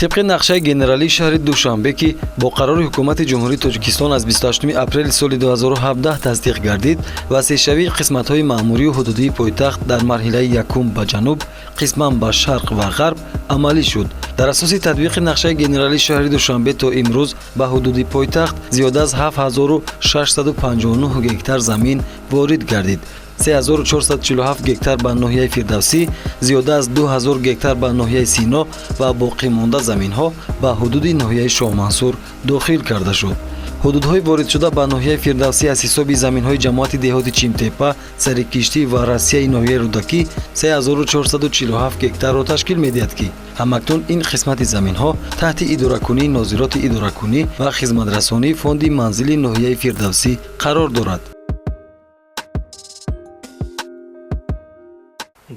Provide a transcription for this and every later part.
Тибқи нақшаи генералии шаҳри Душанбе, ки бо қарори ҳукумати Ҷумҳурии Тоҷикистон аз 28 апрели соли 2017 тасдиқ гардид, васеъшавии қисматҳои маъмурию ҳудудии пойтахт дар марҳилаи якум ба ҷануб, қисман ба шарқ ва ғарб амалӣ шуд. Дар асоси татбиқи нақшаи генералии шаҳри Душанбе то имрӯз ба ҳудуди пойтахт зиёда аз 7659 гектар замин ворид гардид. 3447 гектар ба ноҳияи Фирдавсӣ, зиёда аз 2000 гектар ба ноҳияи Сино ва боқимонда заминҳо ба ҳудуди ноҳияи Шоҳмансур дохил карда шуд. Ҳудудҳои воридшуда ба ноҳияи Фирдавсӣ аз ҳисоби заминҳои ҷамоати деҳоти Чимтепа, Сарикиштӣ ва Россияи ноҳияи Рӯдакӣ 3447 гектарро ташкил медиҳад, ки ҳамакнун ин қисмати заминҳо таҳти идоракунии нозироти идоракунӣ ва хизматрасонии фонди манзили ноҳияи Фирдавсӣ қарор дорад.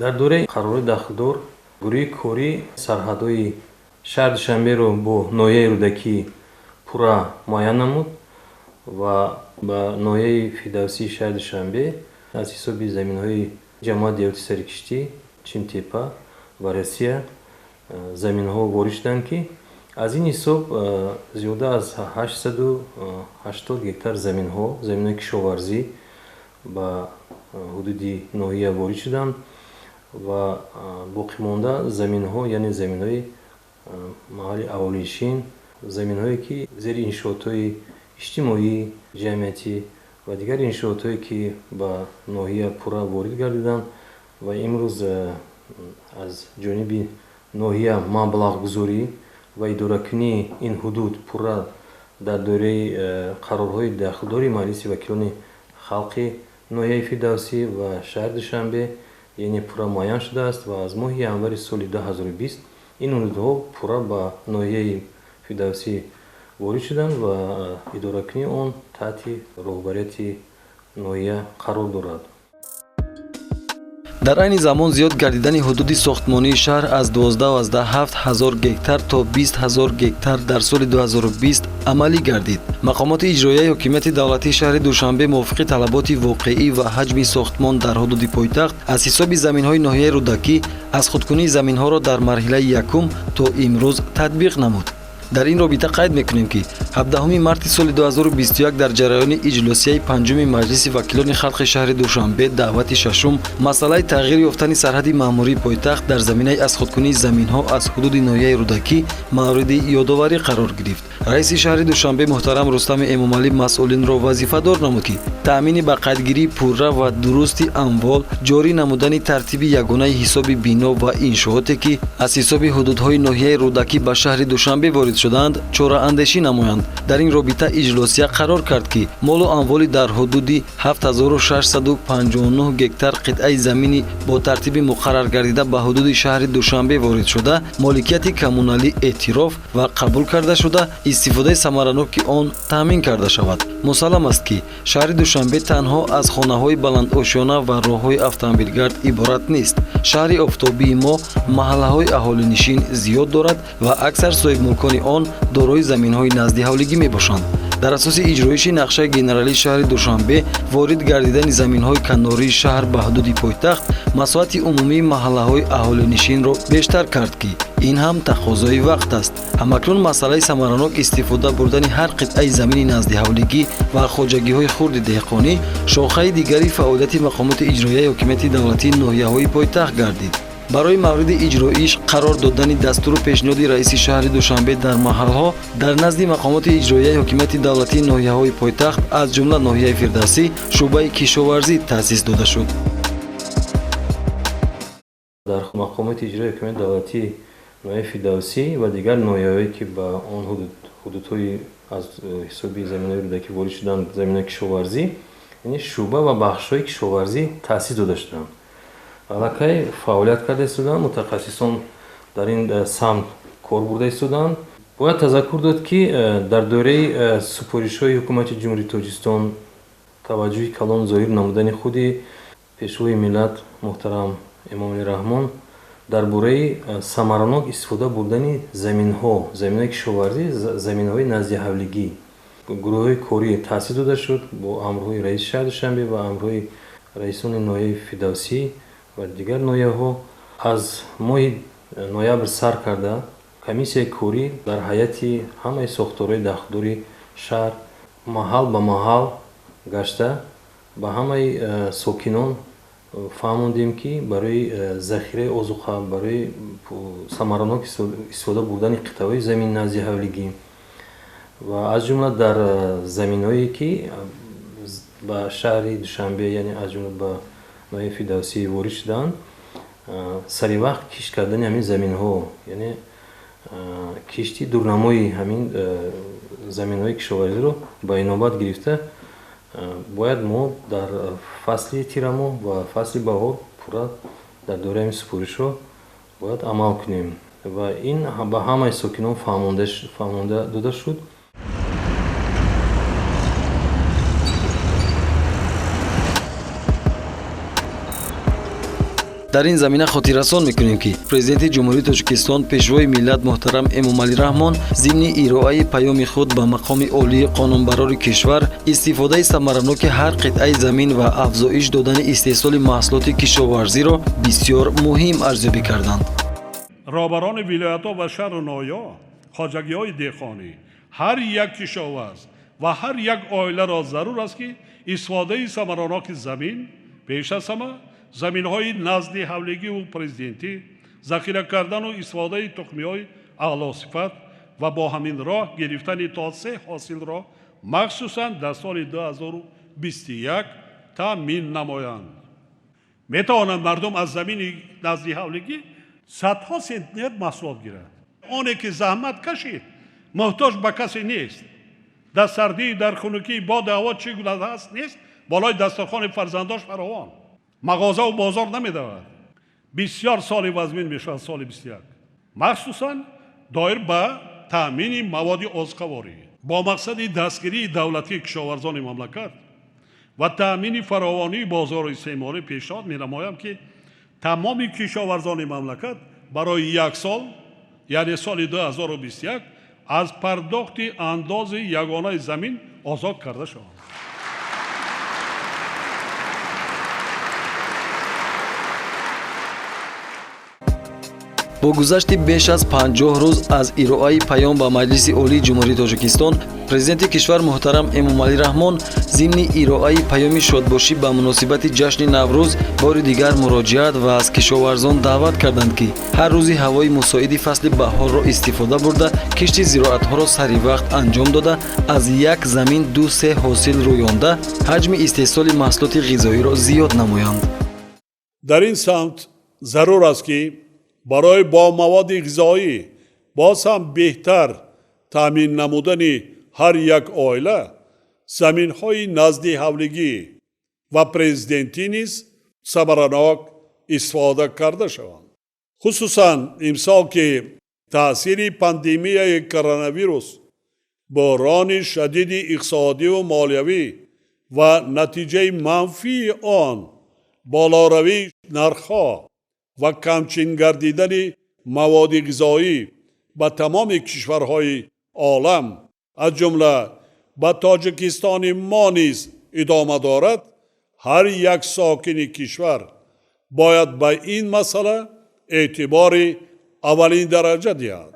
Дар доираи қарорҳои дахлдор гурӯҳи корӣ сарҳадҳои шаҳри Душанберо бо ноҳияи Рӯдакӣ пурра муайян намуд ва ба ноҳияи Фирдавсии шаҳри Душанбе аз ҳисоби заминҳои ҷамоати деҳоти Сарикиштӣ, Чимтепа ва Россия заминҳо ворид шуданд, ки аз ин ҳисоб зиёда аз 880 гектар заминҳо, заминҳои кишоварзӣ ба ҳудуди ноҳия ворид шуданд ва боқимонда заминҳо, яъне заминҳои маҳалли аҳолинишин, заминҳое ки зери иншоотҳои иҷтимоӣ, ҷамъиятӣ ва дигар иншоотҳое ки ба ноҳия пурра ворид гардиданд ва имрӯз аз ҷониби ноҳия маблағгузорӣ ва идоракунии ин ҳудуд пурра дар доираи қарорҳои дахлдори Маҷлиси вакилони халқи ноҳияи Фирдавсӣ ва шаҳри Душанбе, яъне пурра муайян шудааст ва аз моҳи январи соли 2020 ин ҳудудҳо пурра ба ноҳияи Фирдавсӣ ворид шуданд ва идоракунии он таҳти роҳбарияти ноҳия қарор дорад. Дар айни замон зиёд гардидани ҳудуди сохтмонии шаҳр аз 12,7 ҳазор гектар то 20 ҳазор гектар дар соли 2020 амалӣ гардид. Мақомоти иҷроияи ҳокимияти давлатии шаҳри Душанбе мувофиқи талаботи воқеӣ ва ҳаҷми сохтмон дар ҳудуди пойтахт аз ҳисоби заминҳои ноҳияи Рӯдакӣ аз худкунии заминҳоро дар марҳилаи якум то имрӯз татбиқ намуд. Дар ин робита қайд мекунем, ки 17 марти соли 2021 дар ҷараёни иҷлосияи панҷуми Маҷлиси вакилони халқи шаҳри Душанбе даъвати шашум масъалаи тағйир ёфтани сарҳади маъмурии пойтахт дар заминаи аз худкунии заминҳо аз ҳудуди ноҳияи Рӯдакӣ мавриди ёдоварӣ қарор гирифт. Раиси шаҳри Душанбе муҳтарам Рустами Эмомалӣ масъулинро вазифадор намуд, ки таъмини ба қайдгирии пурра ва дурусти амвол, ҷорӣ намудани тартиби ягонаи ҳисоби бино ва иншооте, ки аз ҳисоби ҳудудҳои ноҳияи Рӯдакӣ ба шаҳри Душанбе ворид шудаанд, чораандешӣ намоянд. Дар ин робита иҷлосия қарор кард, ки молу амволи дар ҳудуди 7659 гектар қитъаи замини бо тартиби муқаррар гардида ба ҳудуди шаҳри Душанбе ворид шуда, моликияти коммуналӣ эътироф ва қабул карда шуда, истифодаи самараноки он таъмин карда шавад. Мусаллам аст, ки шаҳри Душанбе танҳо аз хонаҳои баландошёна ва роҳҳои автомобилгард иборат нест. Шаҳри офтобии мо маҳаллаҳои аҳолинишин зиёд дорад ва аксар соҳибмулкони он дорои заминҳои назди ҳавлигӣ мебошанд. Дар асоси иҷроиши нақшаи генералии шаҳри Душанбе ворид гардидани заминҳои канории шаҳр ба ҳудуди пойтахт масоҳати умумии маҳаллаҳои аҳолинишинро бештар кард, ки ин ҳам тақозои вақт аст. Ҳамакнун масъалаи самаранок истифода бурдани ҳар қитъаи замини назди ҳавлигӣ ва хоҷагиҳои хурди деҳқонӣ шохаи дигари фаъолияти мақомоти иҷроияи ҳокимияти давлатии ноҳияҳои пойтахт гардид. Барои мавриди иҷроиш қарор додани дастуру пешниҳоди раиси шаҳри Душанбе дар маҳалҳо дар назди мақомоти иҷроияи ҳокимияти давлатии ноҳияҳои пойтахт, аз ҷумла ноҳияи Фирдавсӣ, шӯъбаи кишоварзӣ таъсис дода шуд. Дар мақомоти иҷроияи ҳокимияти давлатии ноҳияи Фирдавсӣ ва дигар ноҳияҳое, ки ба он ҳудудҳои аз ҳисоби заминҳои Рӯдакӣ ворид шуданд, заминҳои кишоварзӣ, яъне шӯъба ва бахшҳои кишоварзӣ таъсис дода шуданд. Аллакай фаъолият карда истоданд, мутахассисон дар ин самт кор бурда истоданд. Бояд тазаккур дод, ки дар доираи супоришҳои ҳукумати Ҷумҳурии Тоҷикистон, таваҷҷӯҳи калон зоҳир намудани худи Пешвои миллат муҳтарам Эмомалӣ Раҳмон дар бораи самаранок истифода бурдани заминҳо, заминҳои кишоварзӣ, заминҳои наздиҳавлигӣ, гурӯҳҳои корӣ таъсис дода шуд бо амрҳои раиси шаҳри Душанбе ва амрҳои раисони ноҳияи Фирдавсӣ ва дигар ноҳияҳо. Аз моҳи ноябр сар карда Комиссияи корӣ дар ҳайати ҳамаи сохторҳои дахлдори шаҳр маҳал ба маҳал гашта ба ҳамаи сокинон фаҳмондем, ки барои захираи озуқа, барои самаранок истифода бурдани қитъаҳои замин назди ҳавлигӣ ва аз ҷумла дар заминҳое, ки ба шаҳри Душанбе, яъне аз ҷумла ба ноҳияи Фирдавсӣ ворид шудаанд, сари вақт кишт кардани ҳамин заминҳо, яъне кишти дурнамои ҳамин заминҳои кишоварзиро ба инобат гирифта бояд мо дар фасли тирамоҳ ва фасли баҳор пурра дар доираи ҳамин супоришҳо бояд амал кунем ва ин ба ҳамаи сокинон фаҳмонда дода шуд. Дар ин замина хотиррасон мекунем, ки Президенти Ҷумҳурии Тоҷикистон, Пешвои миллат муҳтарам Эмомалӣ Раҳмон зимни ироаи паёми худ ба мақоми олии қонунбарори кишвар истифодаи самараноки ҳар қитъаи замин ва афзоиш додани истеҳсоли маҳсулоти кишоварзиро бисёр муҳим арзёбӣ карданд. Роҳбарони вилоятҳо ва шаҳру ноҳияҳо, хоҷагиҳои деҳқонӣ, ҳар як кишоварз ва ҳар як оиларо зарур аст, ки истифодаи самараноки замин, пеш аз ҳама заминҳои назди ҳавлигиву президентӣ, захира кардану истифодаи тухмиҳои аълосифат ва бо ҳамин роҳ гирифтани то се ҳосилро махсусан дар соли 2021 таъмин намоянд. Метавонанд мардум аз замини назди ҳавлигӣ садҳо сентнер маҳсулот гирад. Оне ки заҳмат кашид, муҳтоҷ ба касе нест. Дар сардӣ, дар хунукӣ, боду ҳаво чӣ гуна ҳаст нест, болои дастархони фарзандош фаровон, мағозаву бозор намедавад. Бисёр соли вазмин мешавад соли 21, махсусан доир ба таъмини маводи озуқаворӣ. Бо мақсади дастгирии давлатии кишоварзони мамлакат ва таъмини фаровонии бозори истеъмолӣ пешниҳод менамоям, ки тамоми кишоварзони мамлакат барои як сол, яъне соли 2021, аз пардохти андози ягонаи замин озод карда шаванд. Бо гузашти беш аз 50 рӯз аз ироаи паём ба Маҷлиси Олии Ҷумҳурии Тоҷикистон, Президенти кишвар муҳтарам Эмомалӣ Раҳмон зимни ироаи паёми шодбошӣ ба муносибати ҷашни Наврӯз бори дигар муроҷиат ва аз кишоварзон даъват карданд, ки ҳар рӯзи ҳавои мусоиди фасли баҳорро истифода бурда, кишти зироатҳоро сари вақт анҷом дода, аз як замин ду-се ҳосил рӯёнда, ҳаҷми истеҳсоли маҳсулоти ғизоиро зиёд намоянд. Дар ин самт зарур аст, ки барои бо маводи ғизоӣ боз ҳам беҳтар таъмин намудани ҳар як оила заминҳои назди ҳавлигӣ ва президентӣ низ самаранок истифода карда шаванд. Хусусан имсол, ки таъсири пандемияи коронавирус, бӯҳрони шадиди иқтисодиву молиявӣ ва натиҷаи манфии он болоравии нархҳо ва камчин гардидани маводи ғизоӣ ба тамоми кишварҳои олам, аз ҷумла ба Тоҷикистони мо низ идома дорад, ҳар як сокини кишвар бояд ба ин масъала эътибори аввалин дараҷа диҳад.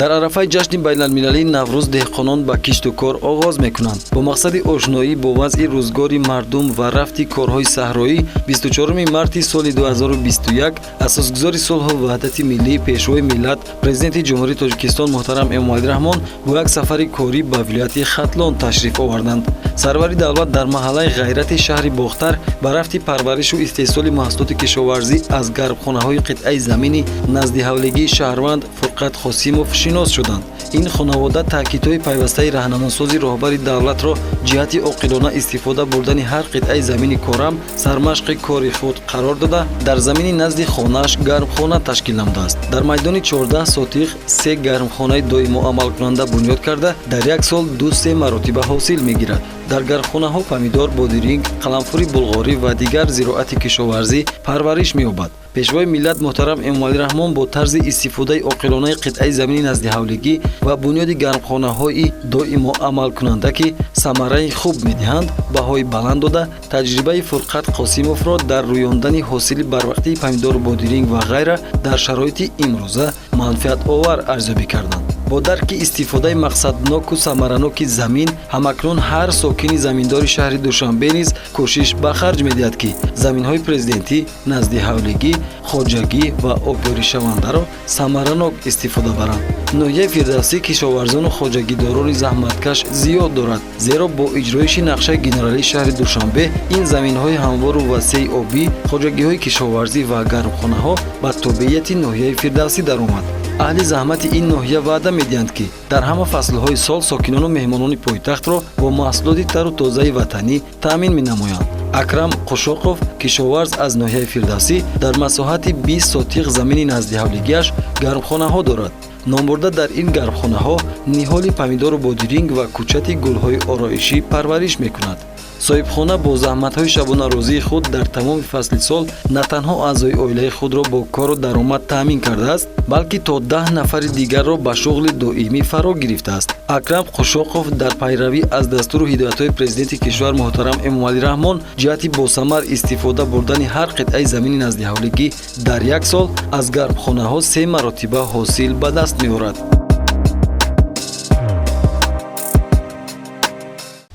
Дар арафаи ҷашни байналмилалии Наврӯз деҳқонон ба кишту кор оғоз мекунанд. Бо мақсади ошноӣ бо вазъи рӯзгори мардум ва рафти корҳои саҳроӣ 24 марти соли 2021 асосгузори сулҳу ваҳдати миллӣ, Пешвои миллат, Президенти Ҷумҳурии Тоҷикистон муҳтарам Эмомалӣ Раҳмон бо як сафари корӣ ба вилояти Хатлон ташриф оварданд. Сарвари давлат дар маҳаллаи Ғайрати шаҳри Бохтар ба рафти парваришу истеҳсоли маҳсулоти кишоварзӣ аз гармхонаҳои қитъаи замини назди ҳавлигии шаҳрванд Фурқат Қосимов шинос шуданд. Ин хонавода таъкидҳои пайвастаи раҳнамосози роҳбари давлатро ҷиҳати оқилона истифода бурдани ҳар қитъаи замини корам сармашқи кори худ қарор дода, дар замини назди хонааш гармхона ташкил намудааст. Дар майдони 14 сотиқ се гармхонаи доимо амалкунанда бунёд карда, дар як сол ду-се маротиба ҳосил мегирад. Дар гармхонаҳо помидор, бодиринг, қаламфури булғорӣ ва дигар зироати кишоварзӣ парвариш меёбад. Пешвои миллат муҳтарам Эмомалӣ Раҳмон бо тарзи истифодаи оқилонаи қитъаи замини наздиҳавлигӣ ва бунёди гармхонаҳои доимо амалкунанда, ки самараи хуб медиҳанд, баҳои баланд дода, таҷрибаи Фурқат Қосимовро дар рӯёндани ҳосили барвақтии помидору бодиринг ва ғайра дар шароити имрӯза манфиатовар арзёбӣ карданд. Бо дарки истифодаи мақсадноку самараноки замин, ҳамакнун ҳар сокини заминдори шаҳри Душанбе низ кӯшиш ба харҷ медиҳад, ки заминҳои президентӣ, назди ҳавлигӣ, хоҷагӣ ва обёришавандаро самаранок истифода баранд. Ноҳияи Фирдавсӣ кишоварзону хоҷагидорони заҳматкаш зиёд дорад, зеро бо иҷроиши нақшаи генералии шаҳри Душанбе ин заминҳои ҳамвору васеи обӣ, хоҷагиҳои кишоварзӣ ва гармхонаҳо ба тобеияти ноҳияи Фирдавсӣ даромад. Аҳли заҳмати ин ноҳия ваъда медиҳанд, ки дар ҳама фаслҳои сол сокинону меҳмонони пойтахтро бо маҳсулоти тару тозаи ватанӣ таъмин менамоянд. Акрам Қушоқов, кишоварз аз ноҳияи Фирдавсӣ, дар масоҳати 20 сотиқ замини наздиҳавлигиаш гармхонаҳо дорад. Номбурда дар ин гармхонаҳо ниҳоли помидору бодиринг ва кӯчати гулҳои ороишӣ парвариш мекунад. Соҳибхона бо заҳматҳои шабонарӯзии худ дар тамоми фасли сол на танҳо аъзои оилаи худро бо кору даромад таъмин кардааст, балки то 10 нафари дигарро ба шуғли доимӣ фаро гирифтааст. Акрам Қушоқов дар пайравӣ аз дастуру ҳидоятҳои президенти кишвар муҳтарам Эмомалӣ Раҳмон ҷиҳати босамар истифода бурдани ҳар қитъаи замини наздиҳавлигӣ дар як сол аз гармхонаҳо 3 маротиба ҳосил ба даст меорад.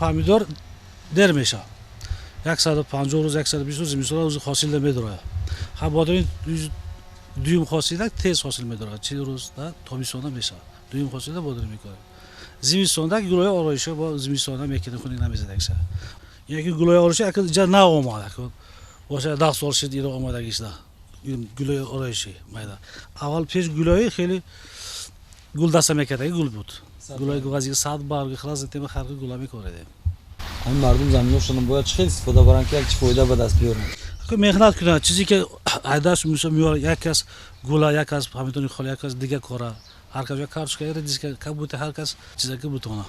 Помидор дер мешавад, 150 рӯз, 120 рӯз зимистон рӯзи ҳосил медорад. Ха бодиринг дуюм ҳосила тез ҳосил медорад, 40 рӯз тобистона мешавад. Дуюм ҳосила бодиринг мекорем. Зимистонда гулои ороишӣ бо зимистона мекунем, хунук намезадагиша. Яки гулои ороишӣ ака ҷа наомад, ака боша 10 сол шид иро омадагишда. Гулои ороишӣ майда. Аввал пеш гулои хеле гулдаста мекардаги гул буд. Гулои вазии 100 барг хилас тема харқи гула мекоредем. Ҳамин мардум заминошонро бояд чӣ хел истифода баранд, ки як чӣ фоида ба даст биёранд? Меҳнат кунанд, чизе ки айдаш меорад, як кас гула, як кас помидори холи, як кас дига кора, ҳар кас як картошка, як редиска, как будто ҳар кас чизе ки бутона.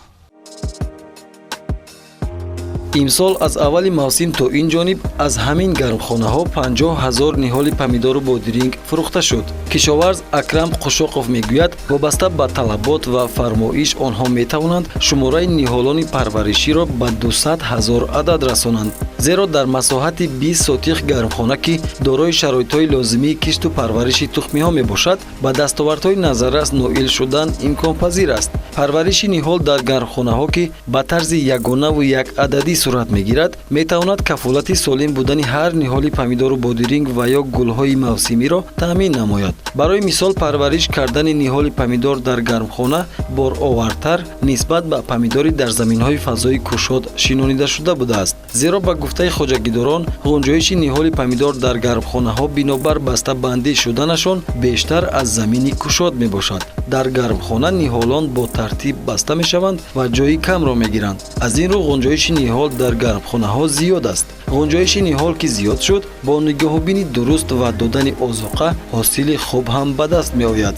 Имсол аз аввали мавсим то ин ҷониб аз ҳамин гармхонаҳо 50 000 ниҳоли помидору бодиринг фурӯхта шуд. Кишоварз Акрам Қушоқов мегӯяд, вобаста ба талабот ва фармоиш онҳо метавонанд шумораи ниҳолони парвариширо ба 200 000 адад расонанд, зеро дар масоҳати 20 сотиқ гармхона, ки дорои шароитҳои лозимии кишту парвариши тухмиҳо мебошад, ба дастовардҳои назаррас ноил шудан имконпазир аст. Парвариши ниҳол дар гармхонаҳо, ки ба тарзи ягонаву якададӣ сурат мегирад, метавонад кафолати солим будани ҳар ниҳоли помидору бодиринг ва ё гулҳои мавсимиро таъмин намояд. Барои мисол, парвариш кардани ниҳоли помидор дар гармхона боровартар нисбат ба помидори дар заминҳои фазои кушод шинонидашуда будааст, зеро ба гуфтаи хоҷагидорон ғунҷоиши ниҳоли помидор дар гармхонаҳо бинобар бастабандӣ шуданашон бештар аз замини кушод мебошад. Дар гармхона ниҳолон бо тартиб баста мешаванд ва ҷои камро мегиранд. Аз ин рӯ ғунҷоиши ниҳол дар гармхонаҳо зиёд аст. Ғунҷоиши ниҳол ки зиёд шуд, бо нигоҳубини дуруст ва додани озуқа ҳосили хуб ҳам ба даст меояд.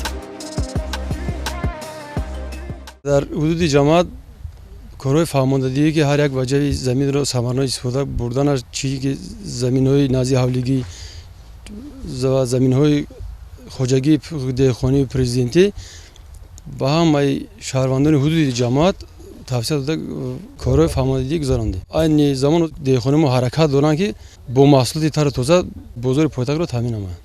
Дар ҳудуди ҷамоат корҳои фаҳмондадиҳӣ, ки ҳар як ваҷави заминро самарнок истифода бурданаш, чӣ ки заминҳои назди ҳавлигӣ ва заминҳои хоҷагии деҳқонии президентӣ, ба ҳамаи шаҳрвандони ҳудуди ҷамоат тавсия дода корҳои фаҳмондадиҳӣ гузарондем. Айни замон деҳқони мо ҳаракат доранд, ки бо маҳсулоти тару тоза бозори пойтахтро таъмин намоянд.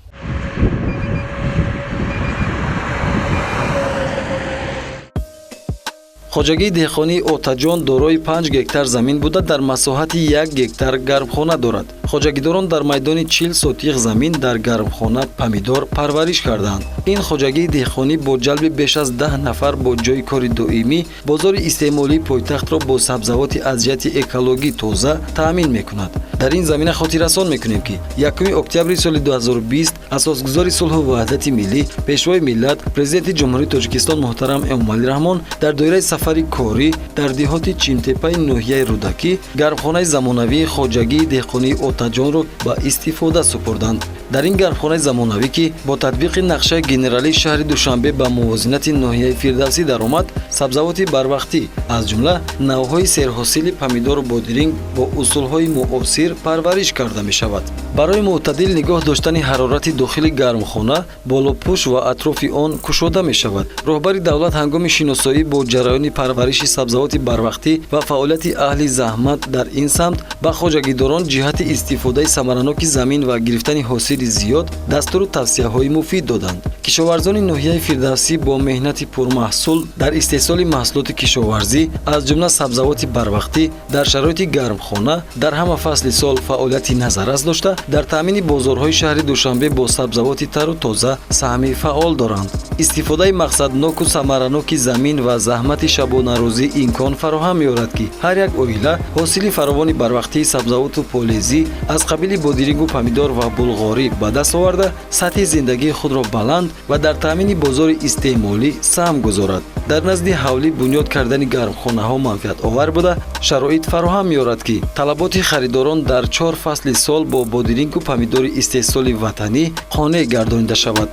Хоҷагии деҳқонии Отаҷон дорои 5 гектар замин буда, дар масоҳати 1 гектар гармхона дорад. Хоҷагидорон дар майдони 40 сотиқ замин дар гармхона помидор парвариш кардаанд. Ин хоҷагии деҳқонӣ бо ҷалби беш аз 10 нафар бо ҷойи кори доимӣ бозори истеъмолии пойтахтро бо сабзавоти аз ҷиҳати экологӣ тоза таъмин мекунад. Дар ин замина хотиррасон мекунем, ки 1 октябри соли 2020 асосгузори сулҳу ваҳдати миллӣ, пешвои миллат, президенти Ҷумҳурии Тоҷикистон муҳтарам Эмомалӣ Раҳмон дар доираи сафари корӣ дар деҳоти Чимтепаи ноҳияи Рӯдакӣ гармхонаи замонавии хоҷагии деҳқонии Отаҷонро ба истифода супурданд. Дар ин гармхонаи замонавӣ, ки бо татбиқи нақшаи генералии шаҳри Душанбе ба мувозинати ноҳияи Фирдавсӣ даромад, сабзавоти барвақтӣ аз ҷумла навъҳои серҳосили помидору бодиринг бо усулҳои муосир парвариш карда мешавад. Барои мӯътадил нигоҳ доштани ҳарорати дохили гармхона, болопӯш ва атрофи он кушода мешавад. Роҳбари давлат ҳангоми шиносоӣ бо ҷараёни Парвариши сабзавоти барвақтӣ ва фаъолияти аҳли заҳмат дар ин самт ба хоҷагидорон ҷиҳати истифодаи самараноки замин ва гирифтани ҳосили зиёд дастуру тавсияҳои муфид доданд. Кишоварзони ноҳияи Фирдавсӣ бо меҳнати пурмаҳсул дар истеҳсоли маҳсулоти кишоварзӣ, аз ҷумла сабзавоти барвақтӣ дар шароити гармхона дар ҳама фасли сол фаъолияти назаррас дошта, дар таъмини бозорҳои шаҳри Душанбе бо сабзавоти тару тоза саҳми фаъол доранд. Истифодаи мақсадноку самараноки замин ва заҳмати шабонарӯзӣ имкон фароҳам меорад, ки ҳар як оила ҳосили фаровони барвақтии сабзавоту полезӣ аз қабили бодирингу помидор ва булғорӣ ба даст оварда, сатҳи зиндагии худро баланд ва дар таъмини бозори истеъмолӣ саҳм гузорад. Дар назди ҳавлӣ бунёд кардани гармхонаҳо манфиатовар буда, шароит фароҳам меорад, ки талаботи харидорон дар чор фасли сол бо бодирингу помидори истеҳсоли ватанӣ қонеъ гардонида шавад.